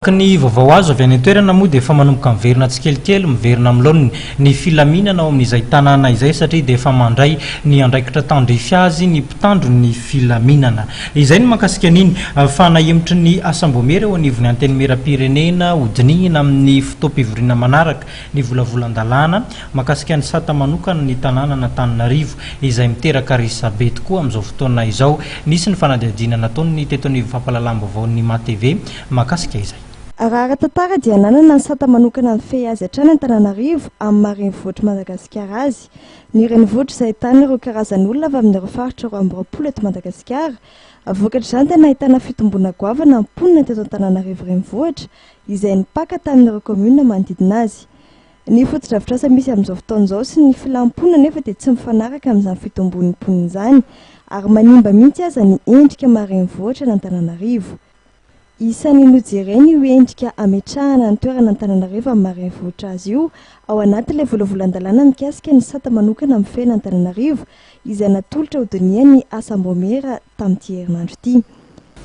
Araka ny vaovao azo avy any an-toerana moa dia efa manomboka miverina tsikelikely miverina amin'ny laoniny ny filaminana ao amin'izay tanàna izay satria dia efa mandray ny andraikitra tandrify azy ny mpitandro ny filaminana. Izay no mahakasika an'iny fa nahemotry ny asam-boamiera eo anivon'ny Antenimierampirenena hodinihina amin'ny fotoam-pivoriana manaraka ny volavolan-dalàna Mahakasika ny sata manokana ny tanànan'Antananarivo, izay miteraka resabe tokoa amin'izao fotoana izao. Nisy ny fanadihadiana nataon'ny teto anivon'ny fampahalalam-baovaon'ny MATV mahakasika izay. Raha ara-tantara dia nanana ny sata manokana mifehy azy hatrany Antananarivo amin'ny maha renivohitr'i Madagasikara azy. Ny renivohitra izay ahitana ireo karazan'olona avy amin'ireo faritra 22 eto Madagasikara. Vokatr'izany dia nahitana fitomboana goavana ny mponina teto Antananarivo renivohitra izay nipaka tamin'ireo kaominina manodidina azy. Ny fotodrafitrasa misy amin'izao fotoana izao sy ny filan'ny mponina anefa dia tsy mifanaraka amin'izany fitombon'ny mponina izany ary manimba mihitsy aza ny endrika maha renivohitra an'Antananarivo. Isan'ny nojerena io endrika hametrahana ny toerana Antananarivo amin'ny maha renivohitra azy io ao anatin'ilay volavolan-dalàna mikasika ny sata manokana mifehy an'Antananarivo izay natolotra hodinihan'ny Asambomera tamin'ity herinandro ity.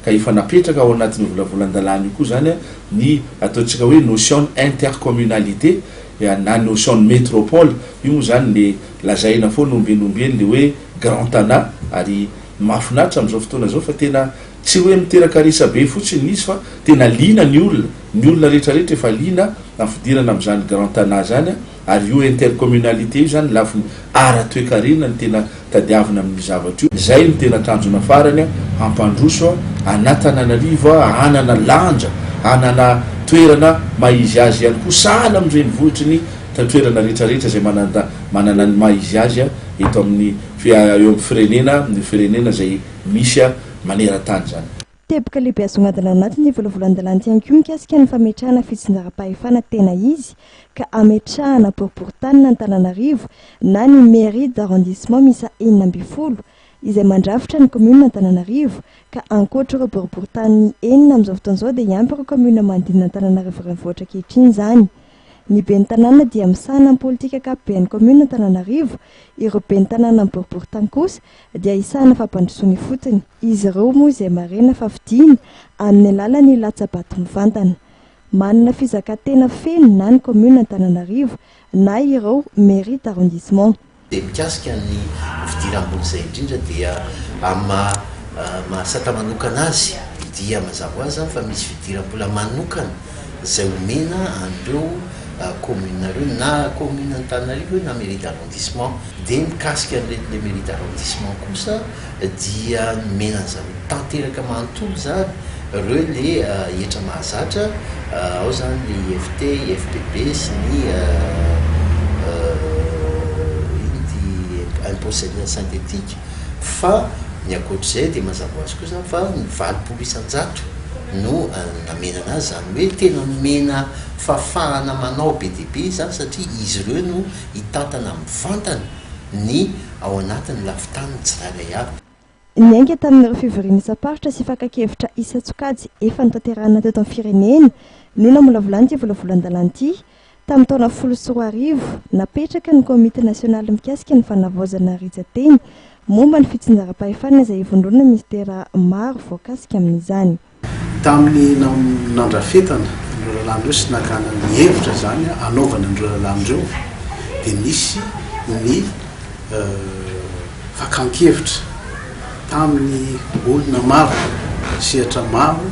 Ka efa napetraka ao anatin'io volavolan-dalàna io koa izany ny ataontsika hoe notion intercommunalité na notion métropole, io moa izany le lazaina foana ombieny ombieny le hoe grand Tana, ary mahafinaritra amin'izao fotoana izao fa tena tsy hoe miteraka resabe fotsiny izy fa tena liana ny olona, ny olona rehetra rehetra efa liana amin'ny fidirana amin'izany grand Tana izany. Ary io intercommunalité io zany lafiny ara-toekarena no tena tadiavina amin'io zavatra io. Izay no tena tanjona farany, hampandroso an'Antananarivo hanana lanja, hanana toerana maha izy azy ihany koa, sahala amin'ny renivohitry ny toerana rehetra rehetra izay manana ny maha izy azy eto amin'ny eo amin'ny firenena, ny firenena izay misy maneran-tany izany. Teboka lehibe asongadina anatin'ny volavolan-dalàna ihany koa mikasika ny fametrahana fitsinjaram-pahefana tena izy ka hametrahana boriboritanin'Antananarivo na ny mairie d'arrondissement miisa 16 izay mandrafitra ny kaominina Antananarivo ka ankoatra ireo boriboritany enina amin'izao fotoana izao dia hiampy ireo kaominina manodidina Antananarivo renivohitra ankehitriny izany. Ny ben'ny tanàna dia misahana ny politika ankapoben'ny kaominina Antananarivo, ireo ben'ny tanàna amin'ny boriboritany kosa dia hisahana fampandrosoana ifotony, izy ireo moa izay marihina fa fidiana amin'ny alalan'ny latsa-bato mivantana. Manana fizakan-tena feno na ny kaominina Antananarivo na ireo mairie d'arrondissement. Dia mikasika ny fidiram-bola izay indrindra dia amin'ny maha maha sata manokana azy dia mazava ho azy izany fa misy fidiram-bola manokana izay omena an'ireo commune ireo na commune Antananarivo io na mairie d'arrondissement. Dia mikasika an'ireto le mairie d'arrondissement kosa dia nomena an'zareo tanteraka manontolo izany ireo le hetra mahazatra, ao izany le IFT, IFPB sy ny ino ity impôt synthétique fa ny ankoatr'izay dia mazava ho azy koa izany fa ny 80% no namenana azy, izany hoe tena nomena fahafahana manao be dia be izany satria izy ireo no hitantana mivantana ny ao anatin'ny lafin-taniny tsirairay avy. Niainga tamin'ireo fivoriana isam-paritra sy fakan-kevitra isan-tsokajy efa notanterahina teto amin'ny firenena no namolavolana ity volavolan-dalàna ity. Tamin'ny taona 2010, napetraka ny komity nasionaly mikasika ny fanavaozana rijan-teny momba ny fitsinjaram-pahefana izay ivondronana minisitera maro voakasika amin'izany. Tamin'ny nandrafetana ireo lalàna ireo sy nakana ny hevitra izany hanaovana an'ireo lalàna ireo dia nisy ny fakan-kevitra tamin'ny olona maro, sehatra maro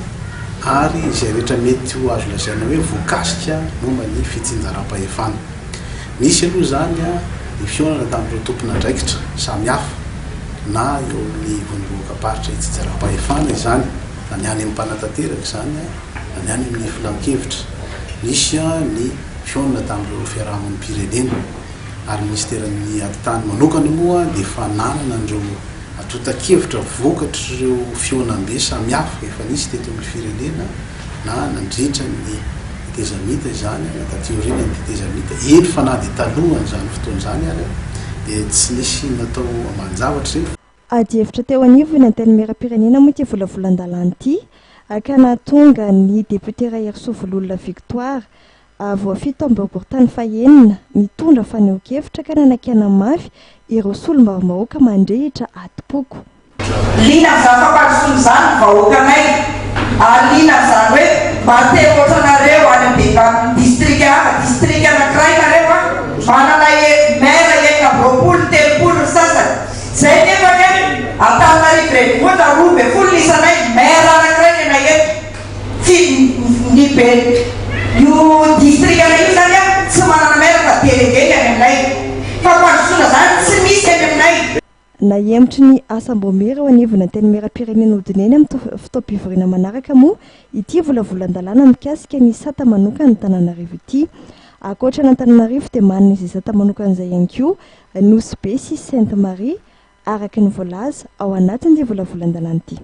ary izay rehetra mety ho azo lazaina hoe voakasika momba ny fitsinjaram-pahefana. Nisy aloha izany ny fihaonana tamin'ireo tompon'andraikitra samihafa na eo amin'ny vondrom-bahoakam-paritra itsinjaram-pahefana izany na ny any amin'ny mpanatanteraka izany na ny any amin'ny filan-kevitra. Nisy ny fihaonana tamin'ireo fiarahamonim-pirenena ary ny minisiteran'ny Atitany manokana moa dia efa nanana an'ireo antontan-kevitra vokatr'ireo fihaonambe samihafa efa nisy teto amin'ny firenena na nandritra ny tetezamita izany na taty aorianan'ny tetezamita, eny fa na dia talohan'izany fotoana izany ary dia tsy nisy natao aman-javatra ireny. Adihevitra teo anivon'ny Antenimierampirenena moa ity volavolan-dalàna ity ka nahatonga ny depiote Raherisoa Vololona Victoire, voafidy tao amin'ny boriborintany fahenina, nitondra fanehoan-kevitra ka nanakiana mafy ireo solombavambahoaka mandrehitra adim-poko. Liana amin'izany fampandrosoana izany ny vahoakanay ary liana amin'izany hoe Mba te ohatranareo any amin'ny distrika hafa, distrika anakiray nareo an, manana maire 36, 30 ny sasany. Zay nefa anie Antananarivo renivohitra 12 ny isanay, maire anakiray ny anay eto. Tsy ny be io distrikanay io zany an, tsy manana maire fa délégué ny any aminay. Fampandrosoana zany tsy misy any aminay. Nahemotry ny asam-baomiera eo anivon'ny Antenimierampirenena hodinihina amin'ny fotoam-pivoriana manaraka moa ity volavolan-dalàna mikasika ny sata manokan'ny Antananarivo ity. Ankoatra an'Antananarivo dia manana izay sata manokana izay ihany koa Nosy Be sy Sainte Marie araka ny voalaza ao anatin'ity volavolan-dalàna ity.